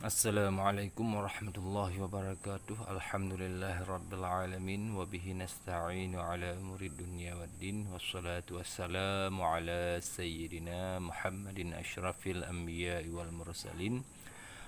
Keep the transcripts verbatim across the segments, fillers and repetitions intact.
Assalamualaikum warahmatullahi wabarakatuh. Alhamdulillahirabbil alamin, wa bihi nasta'inu ala umuri dunya waddin. Wassalatu wassalamu ala sayyidina Muhammadin asyrafil anbiya'i wal mursalin,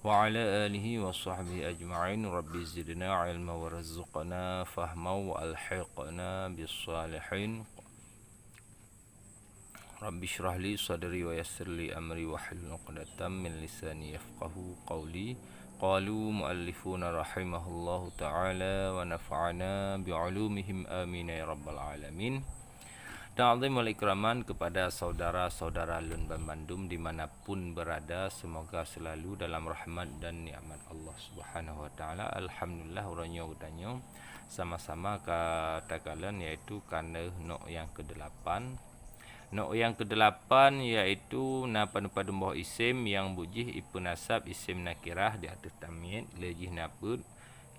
wa ala alihi wa sahbihi ajma'in. Rabbi zidna ilma warzuqna fahma wa alhiqna bis salihin. Rabbi syrah li sadri wa yassir li amri wahlul uqdatam min lisani yafqahu qawli. Qalu muallifuna rahimahullahu ta'ala wa nafa'ana bi ulumihim, amin ya rabbal alamin. Ta'zim wal ikraman kepada saudara-saudara lôn banmandum di mana pun berada, semoga selalu dalam rahmat dan nikmat Allah Subhanahu wa Taala. Alhamdulillah, uroe nyoe geutanyoe sama-sama ka takalon, yaitu ka lheueh nok nyang keudelapan. Nok nyang keudelapan yaitu na padum-padum boh isem nyang buet jih ipeunasab isem nakirah di ateueh tamyiz, lheueh jih na peuet.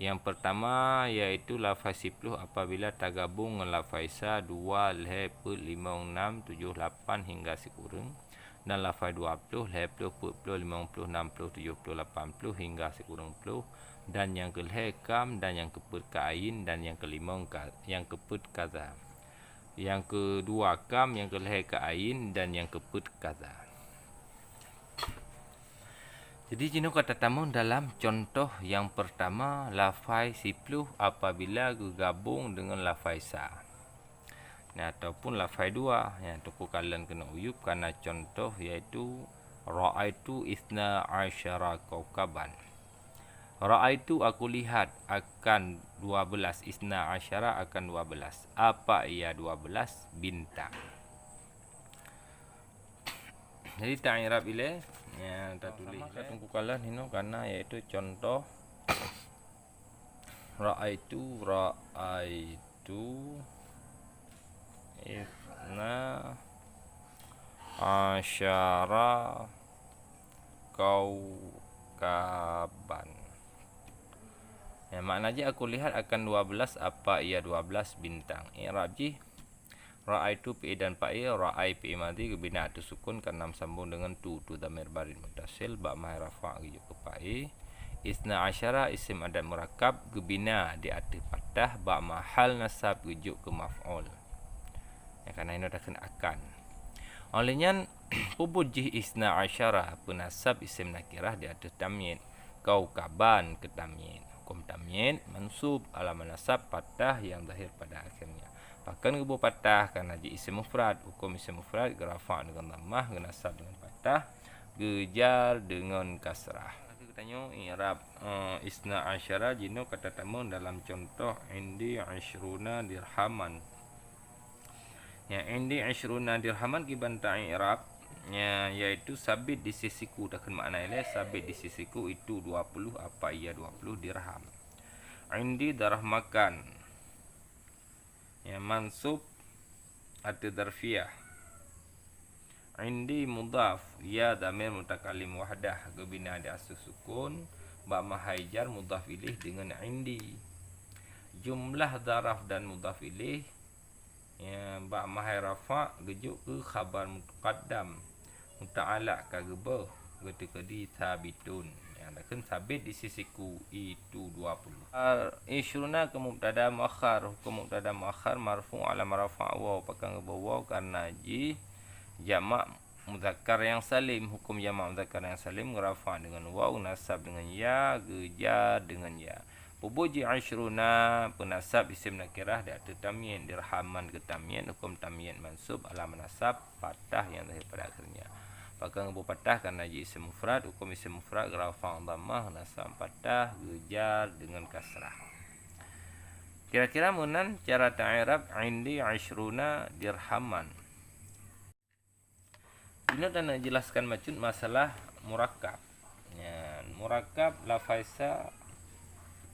Nyang peurtama yaitu lafai siploh apabila tagabong ngon lafai sa, dua, lhée, peuet, limong, nam, tujoh, lapan hingga sikureueng, dan lafai dua ploh, lhée ploh, peuet ploh, limong ploh, nam ploh, tujoh ploh, lapan ploh hingga sikureueng ploh, dan nyang keulhée kam, dan nyang keupeuet ka ain, dan nyang keulimong ka, nyang keupeuet ka za. Nyang keudua kam, nyang keulhée ka ain, dan nyang keupeuet ka za. Jadi, jinoe ka tatamong dalam contoh nyang peurtama, lafai siploh apabila geugabong deungon lafai sa. Nah, ataupun lafai dua, nyang teungku kalon keuneuk uyueb kana contoh, yaitu, ra'aitu isna asyara kaukaban. Ra'aitu, aku lihat, akan dua belas, isna asyara, akan dua belas. Apa ia dua belas? Bintang. Jadi, ta-i'rab ilée, ya, tatuléh. Sama-sama ilée. Ka teungku kalon hinoe kana, yaitu contoh, ra'aitu, ra'aitu isna asyara kaukaban. Ya, makna jih, aku lihat akan dua belas, apa ia dua belas, bintang. I'rab jih, ra'aitu fi'il dan fa'il, ra'ai fi'il madhi geubina ateueh sukun kareuna meusambong deungon tu, tu dhamir barid muttasil, bak mahai rafa' geujok keu fa'il. Isna asyara isem adat murakkab geubina di ateueh fathah, bak mahal nasab geujok keu maf'ul. Nyang kana inoe takheun akan. Óh lheueh nyan, peue buet jih isna asyara peunasab isem nakirah di ateueh tamyiz, kaukaban keu tamyiz. Huköm tamyiz mansub, alamat nasab fathah nyang zahir pada akhirnya. Pakon geuboh fathah? Kareuna jih isem mufrad. Huköm isem mufrad geurafa' deungon dhammah, geunasab deungon fathah, geujar deungon kasrah. Geutanyoe i'rab, eh, isna asyara jinoe ka tatamong dalam contoh, indi isyruna dirhaman. Ya, indi isyruna dirhaman kiban ta-i'rab, ya, yaitu sabit di sisiku, takheun makna ilée sabit di sisiku itu dua puluh, apa ia dua puluh dirham. Indi darhmakan. Ya, mansub ateueh darfiyah. Indi mudhaf, ya dhamir mutakallim wahdah geubina di ateueh sukun, bak mahai jar mudhaf ilaih deungon indi. Jumlah daraf dan mudhaf ilaih, ya, bak mahai rafa' geujok keu khabar muqaddam, muta'allaq ka geubeuh, geuteukeudi sabitun. Nyang takheun sabit di sisiku itu dua puluh. Ar-, isyruna keu mubtada muakhar, huköm mubtada muakhar marfu' alamat rafa' waw, pakon geuboh waw kareuna jih jamak mudzakkar nyang salim. Huköm jamak mudzakkar nyang salim geurafa' deungon waw, geunasab deungon ya, geujar deungon ya. Peue buet jih isyruna peunasab isem nakirah di ateueh tamyiz, dirhaman keu tamyiz, huköm tamyiz mansub, alamat nasab fathah nyang zahir pada akhirnya. Pakon geuboh fathah kareuna jih isem mufrad, huköm isem mufrad geurafa' dhammah, geunasab fathah, geujar deungon kasrah. Kira-kira meunan cara ta-i'rab indi isyruna dirhaman. Inoe taneuk jelaskan bacut masalah murakkab. Nyan, murakkab lafai sa,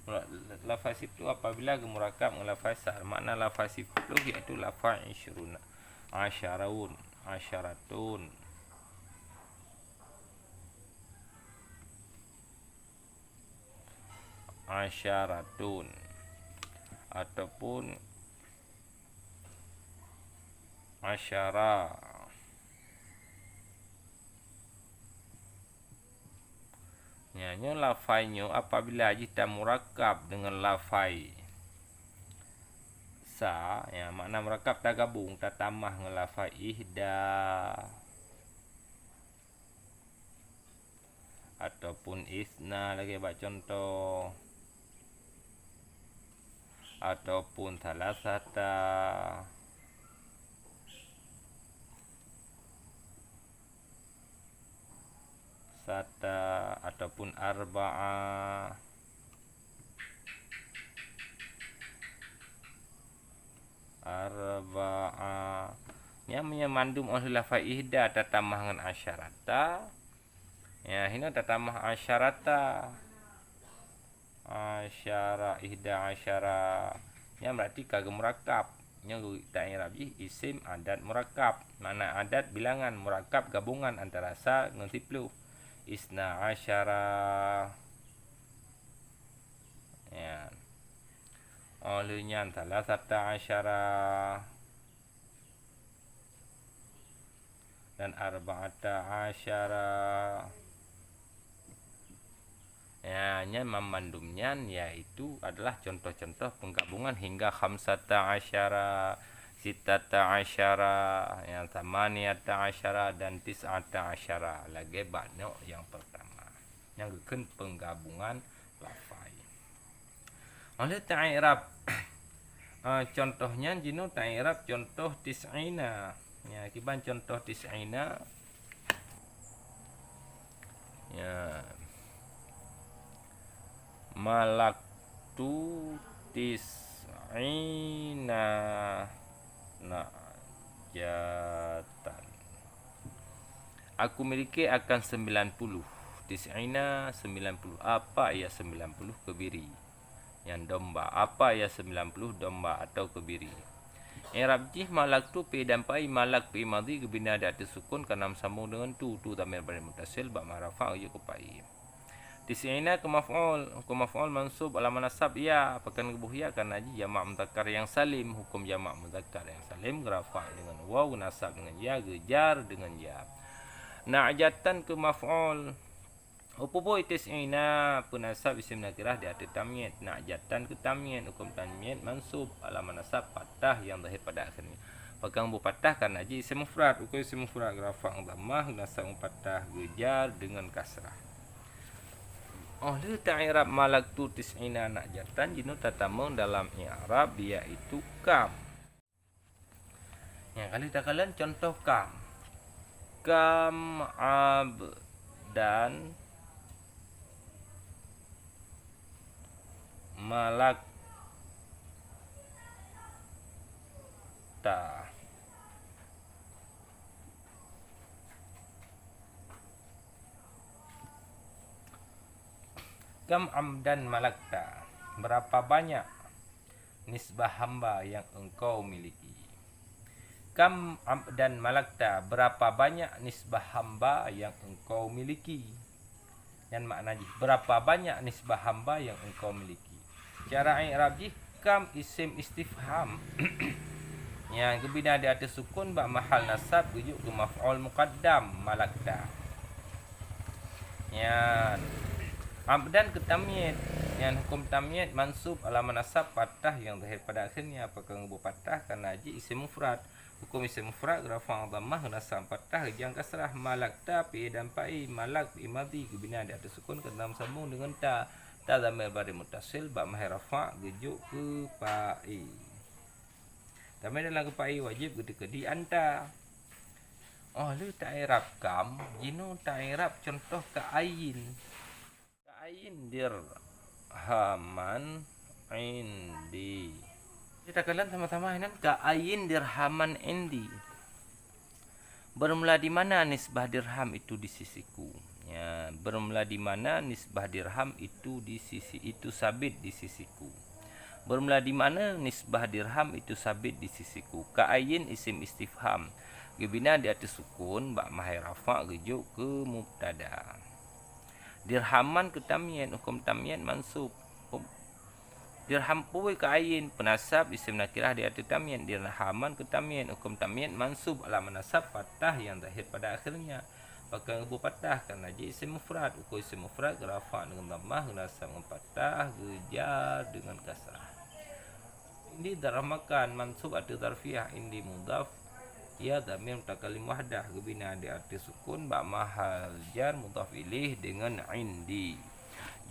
mura-, lafai siploh apabila geumurakkab ngon lafai sa, makna lafai siploh yaitu lafai isyruna, asyarun, asyaratun, asyaratun, ataupun asyara. Ya, Nyoe lafai nyoe apabila jih tamurakab deungon lafai sa, ya, makna murakab tagabong, tatamah ngon lafai ihda ataupun isna lagée bak contoh, ataupun salasata, sata ataupun arba'a. Arba'a. Nyan meunyoe mandum óh lheueh lafai ihda tatamah ngon asyarata. Ya, hinoe tatamah asyarata. Asyara, ihda asyara. Nyan berarti ka geumurakab. Nyoe ta-i'rab jih isim adat murakab. Makna adat bilangan, murakab gabongan antara sa ngon siploh. Isna asyara. Ya. Óh lheueh nyan salasata asyara. Dan arba'ata asyara. Ya, nyan mamandum nyan yaitu adalah contoh-contoh penggabungan hingga khamsata asyara, sittata asyara, ya, tsamaniyata asyara dan tis'ata asyara lagée bak nyoe nyang pertama. Nyang geukheun penggabungan lafai. Óh lheueh ta-i'rab, eh, contoh nyan jinoe ta-i'rab contoh tis'ina. Ya, kiban contoh tis'ina. Ya. Malaktu tis'ina na'jatan. Aku miliki akan sembilan puluh. Tis'ina, sembilan puluh. Apa ia sembilan puluh? Kebiri. Nyan domba. Apa ia sembilan puluh? Domba atau kebiri. I'rab jih malaktu fi'il dan fa'i, malak fi'il madhi geubina di ateueh sukun kareuna meusambong deungon tu. Tu dhamir bari muttasil bak mahé rafa' geujok keu fa'i. Tis'ina keu maf'ul, keu maf'ul mansub alamat nasab ya, pakon geuboh ya kareuna jih jamak muzakkar nyang salim, huköm jamak muzakkar nyang salim geurafa' deungon waw, geunasab deungon ya, geujar deungon ya. Na'jatan keu maf'ul. Upubui tis'ina peunasab isim nakirah di ateueh tamyiz, na'jatan keu tamyiz, huköm tamyiz mansub, alamat nasab fathah nyang zahir pada akhirnya. Pakon geuboh fathah kareuna jih isim mufrad, huköm isim mufrad geurafa' ngon dhammah, geunasab ngon fathah, geujar deungon kasrah. Óh lheueh ta-i'rab malaktu tis'ina na'jatan, jinoe tatamong dalam i'rab yaitu kam. Nyang ka lheueh takalon contoh kam. Kam abdan malakta. Kam abdan malakta, berapa banyak nisbah hamba yang engkau miliki? Kam abdan malakta, berapa banyak nisbah hamba yang engkau miliki? Nyan makna jih, berapa banyak nisbah hamba yang engkau miliki? Cara i'rab jih, kam isim istifham nyang geubina di ateueh sukun bak mahal nasab geujok keu maf'ul muqaddam, malakta. Nyan abdan keu tamyiz, nyan huköm tamyiz mansub alamat nasab fathah nyang zahir pada akhirnya, pakon geuboh fathah kareuna jih isim mufrad. Huköm isim mufrad geurafa' dhammah, geunasab fathah, geujar kasrah. Malakta fi'il dan fa'i, malak fi'il madhi geubina di ateueh sukun kareuna meusambong deungon ta. Ta dhamir bari muttasil bak mahé rafa' geujok keu fa'i. Dhamir dalam keu fa'i wajéb geuteukeudi anta. Óh lheueh ta-i'rab kam, jinoe ta-i'rab contoh ka ayin. Ka ayin dirhaman indi. Kita kalon sama-sama inan, ka ayin dirhaman indi. Bermula di mana nisbah dirham itu di sisiku? Ya, bermula di mana nisbah dirham itu di sisi, itu sabit di sisiku? Bermula di mana nisbah dirham itu sabit di sisiku? Ka ayin isim istifham. Geubina di ateueh sukun bak mahé rafa' geujok keu mubtada. Dirhaman keu tamyiz, huköm tamyiz mansub. Dirham pui keu ayin, peunasab isim nakirah di ateueh tamyiz. Dirhaman keu tamyiz, huköm tamyiz mansub, alamat nasab fathah nyang zahir pada akhirnya. Pakon geuboh patah, karena jih isim mufrad. Huköm isim mufrad geurafa' deungon dhammah, geunasab ngon patah, geujar deungon kasrah. Indi dharaf makan, mansub ateueh dharfiyah, indi mudhaf, ya dhamir mutakallim wahdah, geubina di ateueh sukun, bak mahal jar mudhaf ilaih deungon indi.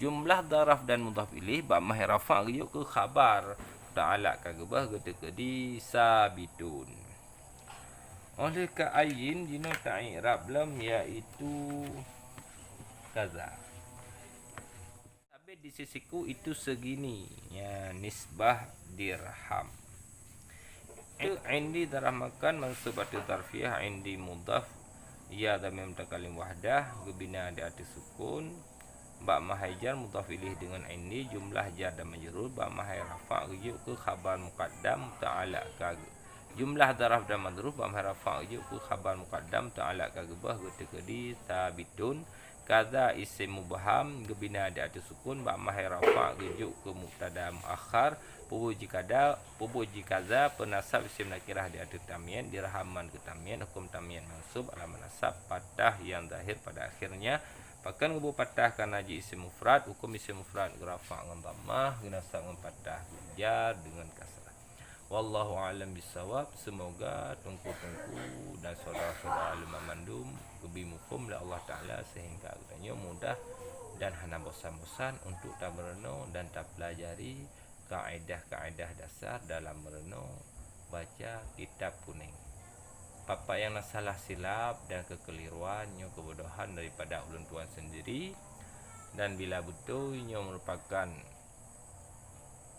Jumlah dharaf dan mudhaf ilaih bak mahal rafa' geujok keu khabar, ta'alak ka geubah geuteukeudi sabitun. Óh lheueh ka ayyin jinoe ta-i'rab lom, yaitu kaza. Sabit di sisiku itu segini, ya, nisbah dirham. Itu indi dharaf makan, mansub ateueh dharfiyah, indi mudhaf, ya dhamir mutakallim wahdah, geubina di ateueh sukun, bak mahal jar mudhaf ilaih deungon indi, jumlah jar dan majrur, bak mahal rafa' geujok keu khabar muqaddam, ta'alak ka geu-, jumlah dharaf dan madhruf, bak mahal rafa' geujok keu khabar muqaddam, ta'alak ka geubah geuteukeudi sabitun. Kaza isim mubham, geubina di ateueh sukun, bak mahal rafa' geujok keu mubtada muakhar, pubuh jih kada, pubuh jih kaza, peunasab isim nakirah di ateueh tamyiz, dirhaman keu tamyiz, huköm tamyiz mansub, alamat nasab patah nyang zahir pada akhirnya. Pakon geuboh patah, karena jih isim mufrad, huköm isim mufrad geurafa' ngon dhammah, geunasab ngon patah, geujar deungon kasrah. Wallahu a'lam bissawab. Semoga teungku-teungku dan saudara-saudara lôn banmandum geubri muphom lé Allah Taala, sehingga geutanyoe mudah dan hana bosan-bosan untuk tameurunoe dan tapeulajari kaedah-kaedah dasar dalam meurunoe baca kitab kunéng. Peue-peue nyang na salah silap dan keukeliruan, nyoe keubodohan daripada ulôn tuan sendiri, dan bila beutôi, nyoe meurupakan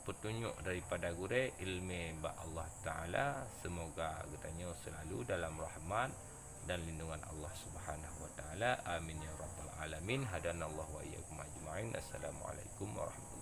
peutunyok daripada gurée, ileumé bak Allah Taala. Seumoga geutanyoe seulalu dalam rahmat dan lindungan Allah Subhanahu wa Taala. Amin ya rabbal alamin. Hadanallahu wa iyyakum ajmain. Assalamualaikum warahmatullahi